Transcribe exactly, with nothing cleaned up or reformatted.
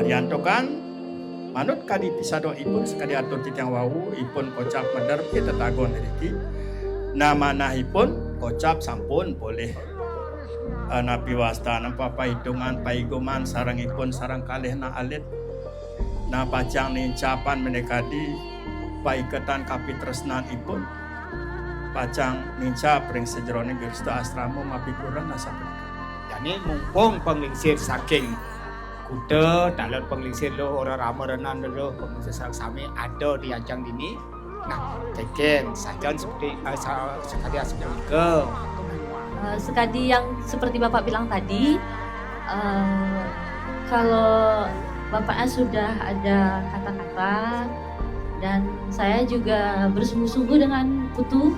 Diantukan manut kadi pisadoipun sakadi atur titiang wau, ipun kocap meder pitetagon iriki. Nah, manahipun kocap sampun polih. Eh, napi wastan, apa paitungan, paiguman sareng ipun sareng kalih nah alit. Nah, pacang nincapan minakadi paiketan kapitresnan ipun. Pacang nincap ring sajeroning Grista Asrama mapikuren nah sapunika. Jani mumpung panglingsir saking kuda, taler panglingsir lo ora rama renan lo panglingsir sareng sami ada di ajang dini. Nah, kengken sajan seperti eh, sa- sekali asapunika. Eh, sekadi yang seperti Bapak bilang tadi, eh, kalau Bapaknya sudah ada kata-kata dan saya juga bersungguh-sungguh dengan Putu